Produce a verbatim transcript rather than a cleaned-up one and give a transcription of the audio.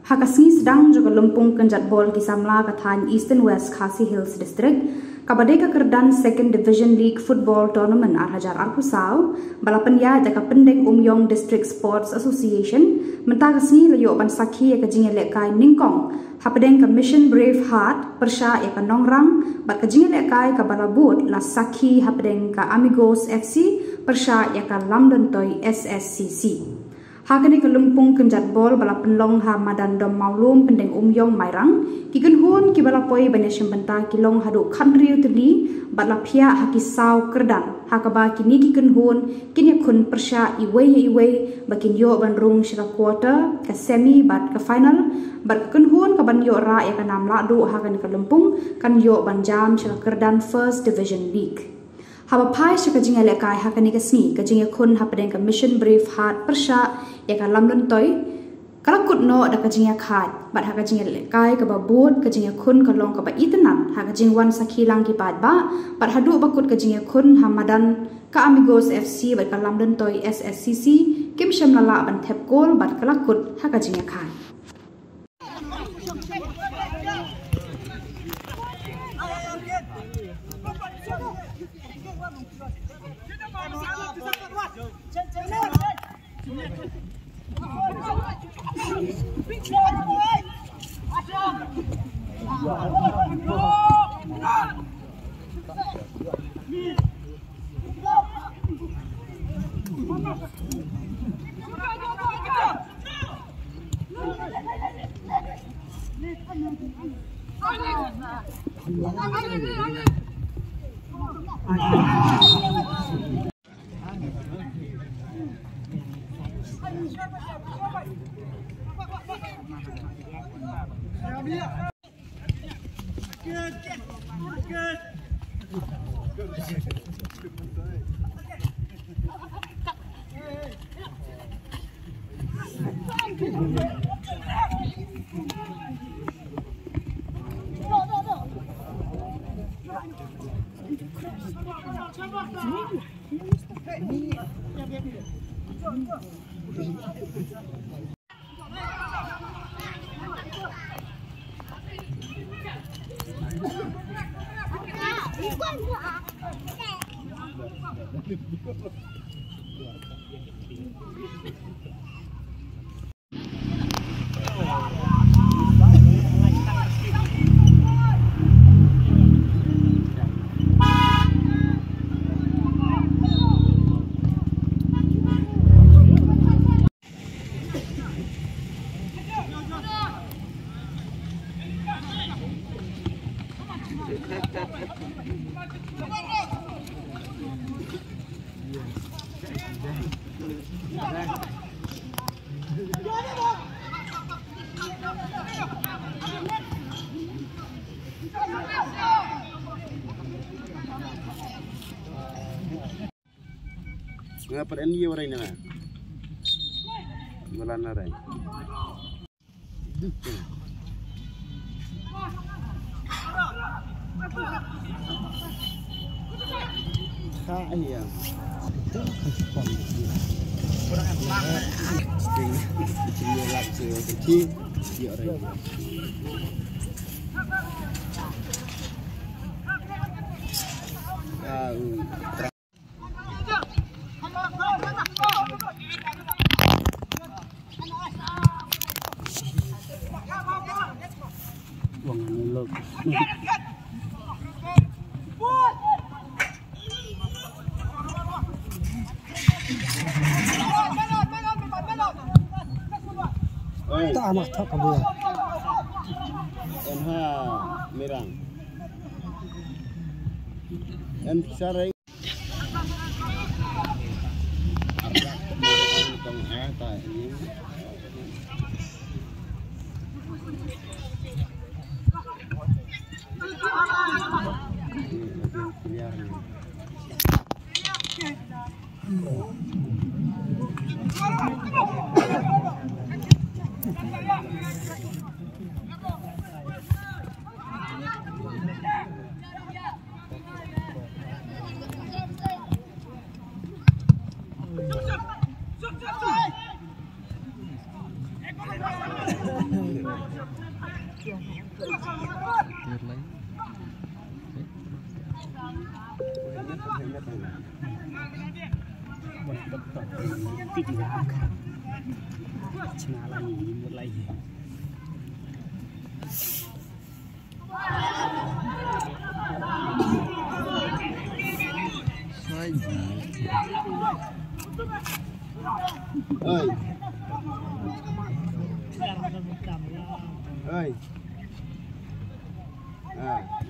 Ha ka sngi sdang jong ka lympung kynjat bol ki samla ka thaiñ Eastern West Khasi Hills District, kaba dei ka kyrdan Second Division League Football Tournament ar hajar arphew saw, ba la pynïaid da ka Pyndengumiong District Sports Association, mynta ka sngi la ïoh ban sakhi ïa ka jingïalehkai nyngkong hapdeng ka Mission Brave Heart pyrshah ïa ka Nongrang bad ka jingïalehkai kaba la bud la sakhi hapdeng ka Amigos F C pyrshah ïa ka Lamlyntoi S S C C. Ha kane ka lympung kynjat bol ba la pynlong ha madan Dom Mawlum, Pyndengumiong, Mairang, ki kynhun kiba la poi ban ïashim bynta ki long haduh khathynriew tylli bad la phiah ha ki saw kyrdan, ha kaba kine ki kynhun kin ïakhun pyrshah iwei ïa iwei ba kin ïoh ban rung sha ka quarter, ka semi bad ka final, bad ka kynhun kaban ïoh rah ïa ka nam lahduh ha kane ka lympung kan ïoh ban jam sha ka kyrdan First Division League. Haba phai sha ka jingïalehkai ha kane ka sngi, ka jingïakhun hapdeng ka Mission Brave Heart pyrshah ïa ka Lamlyntoi ka la kut noh da ka jingïakhaid, bad ha ka jingïalehkai kaba bud, ka jingïakhun ka long kaba itynnad ha ka jingwan sakhi lang ki paidbah, bad haduh ba kut ka jingïakhun ha madan ka Amigos F C bad ka Lamlyntoi S S C C kim shym la lah ban thep kol bad ka la kut ha ka jingïakhaid. Nga pat en ye warai na. Wala na rai. Ka ya. Sting. Sting lak se ti. Ya rai. Ah, Oi. Ta ma ta ka bu. Em ha mirang. Em sarai. Oi. Oi. Ah.